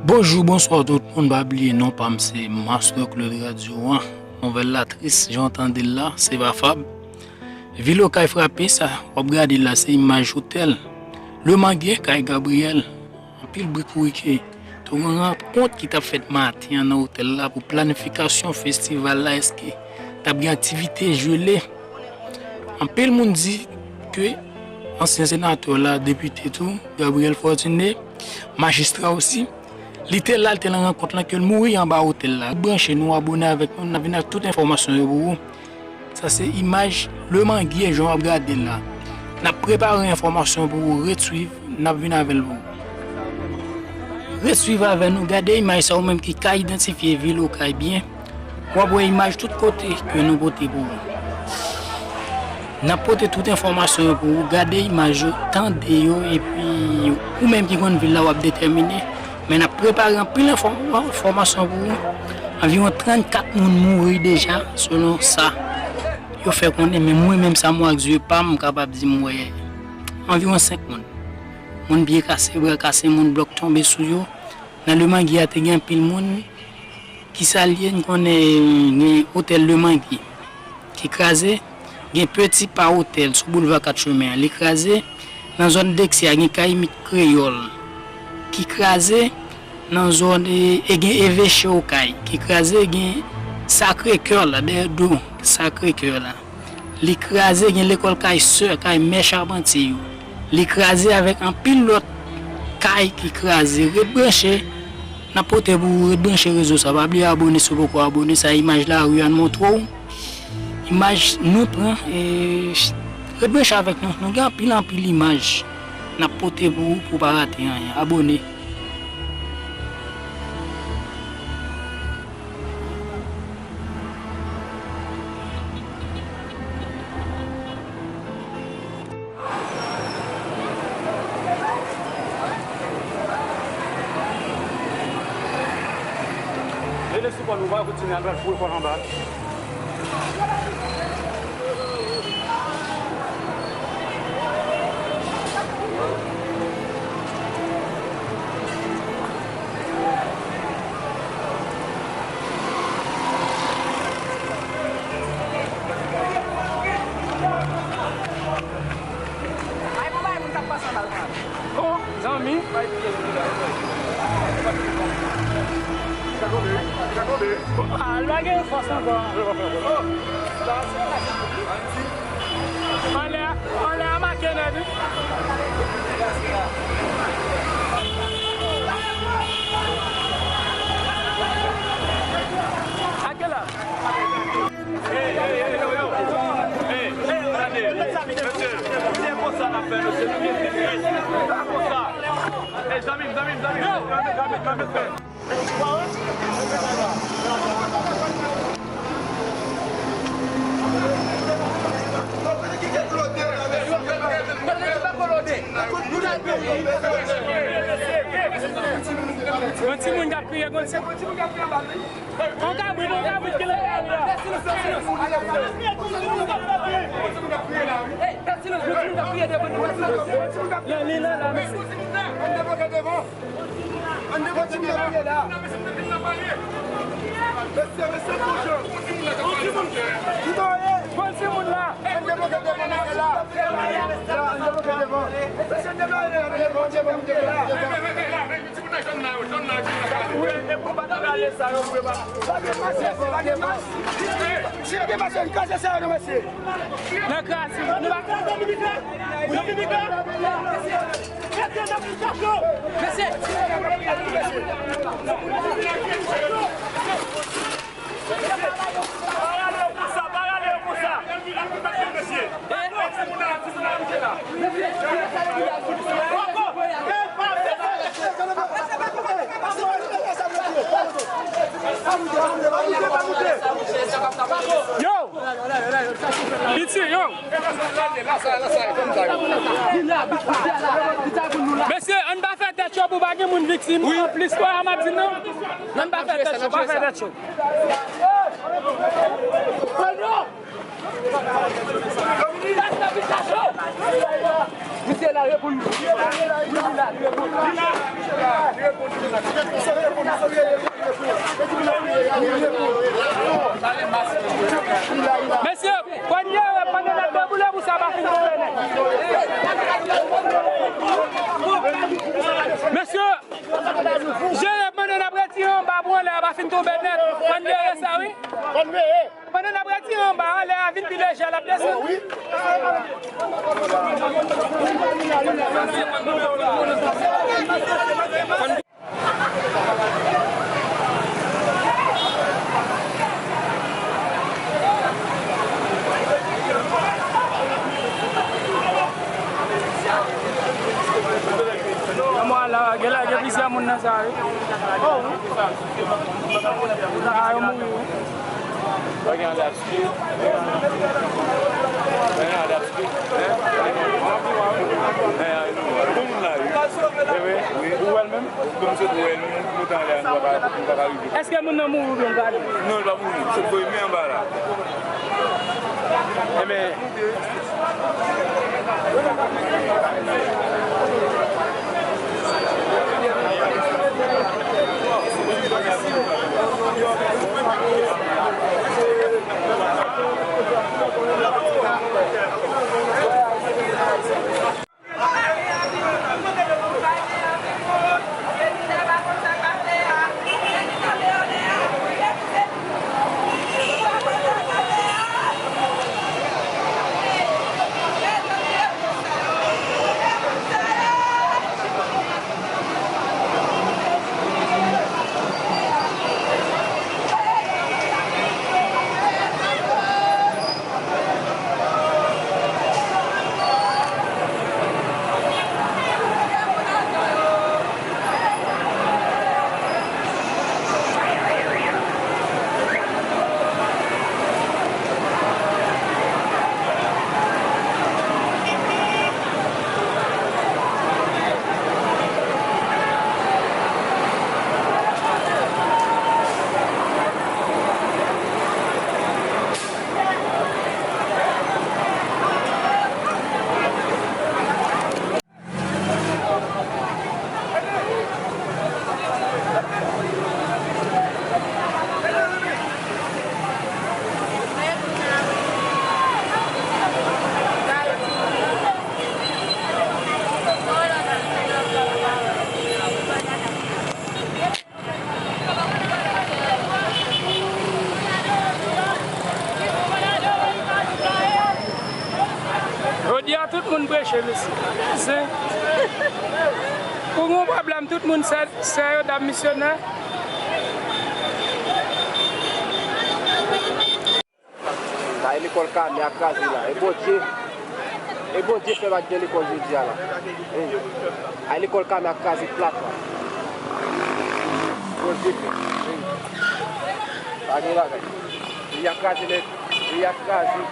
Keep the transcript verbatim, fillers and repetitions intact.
Bonjou, bonswa tout moun. Pa bliye non pa m se Master Claude Radio an. Nouvèl la tris, jan w tande l la, se pa fab. Vil Okay frape, sa w ap gade la se imaj otèl Le Manguier kay Gabriel. Anpil bri kouri ke te gen rankont ki t ap fèt maten an nan otèl la pou planifikasyon festival la, èske t ap gen aktivite jele. Anpil moun di ke ansyen senatè la, depite tou, Gabriel Fortuné, majistra osi, li te la, li te nan rankont lan ke l mouri anba otèl la. Branche nou, abone avèk nou, n ap vin ak tout enfòmasyon yo pou ou. Sa se imaj Le Manguier jan w ap gade l la. N ap prepare enfòmasyon pou ou, ret swiv, n ap vin avè l pou ou. Ret swiv avè nou, gade imaj sa ou menm ki ka idantifye vil Okay byen. W ap wè imaj tout kote ke nou pote pou ou. N ap pote tout enfòmasyon yo pou ou, gade imaj yo, tande yo, epi ou menm ki konn vil la w ap detèmine. Men n ap prepare anpil enfò-, enfòmasyon pou ou. Anviwon trannkat moun mouri deja, selon sa yo fè konnen, men mwen menm sa m wè ak zye pa m, m kapab di m wè anviwon senk moun. Moun pye kase, bra kase, moun blòk tonbe sou yo. Nan Le Manguier a te gen anpil moun. Kisa l ye? N konnen gen otèl Le Manguier ki kraze, gen Petit Pas Hotel sou boulva Kat Chemen an, li kraze. Nan zòn Dexia, gen kay Mit Kreyòl ki kraze. Nan zòn, e, e gen Eveche Okay ki kraze, gen Sacré Cœur la, dèyè do Sacré Cœur la. Li kraze, gen lekòl kay sè, kay mè Chapantye yo. Li kraze avèk anpil lòt kay ki kraze. Ret branche, n ap pote pou ou, ret branche rezo sa. Pa bliye abone si w poko abone, sa imaj lari a n montre w. Imaj nou pran, e, ret branche avèk nou. Nou gen anpil, anpil imaj n ap pote pou ou, pou w pa rate anyen. Abone. Rele sou kò nou, va kontinye al foure kò anba. Bon, zanmi. Ah, l pa gen fòs ankò. Anlè a, anlè a make nèt wi. Ake la. Yon timoun k ap kriye konsa. On kabrit, on kabrit ki lage a li a. Li, li la, la, mesye. Ann devan, ann devan. Ann devan timoun nan kriye la. Mesye, mesye, mesye, bon timoun. Bon timoun la. Ann devan, ann devan, mesye la. Ann devan, ann devan. Mesye, ann devan, ann devan, ann devan, ann devan. Nan krasi, nou pa kraze mizik la. Nan mizik la. Mesye. Parale yo konsa, parale yo konsa. Yo! Piti, yo! Mesye, ann pa fè tèt cho pou pa gen moun viktim. Anplis, pa m ap di non. Ann pa fè tèt cho, pa fè tèt cho. Misye la reponn nou. Wi, li la, li reponn nou. Sa yo mouri wi. Pa gen anlè a ti pi. Pa gen anlè a ti pi. Bon moun la wi. Wi, wi. Ou wè l menm? Kòm se pou wè nou, nou ta anlè a, nou pa ka, nou pa ka rive. Èske moun nan mouri oubyen l pa mouri? Non, li pa mouri. Se voye men anba la. Enben, Jodi a, tout moun preche, mesye. Zen. Pou gen yon pwoblèm, tout moun sè, sè yo, dam misyonè. Sa e lekòl Kame a kraze la. E Bondye, e Bondye fè pa t gen lekòl jodi a la. Wi. Ay, lekòl Kame a kraze plat la. Bondye fè. Wi. Pa gen bagay. Peyi a kraze nèt. Peyi a kraze.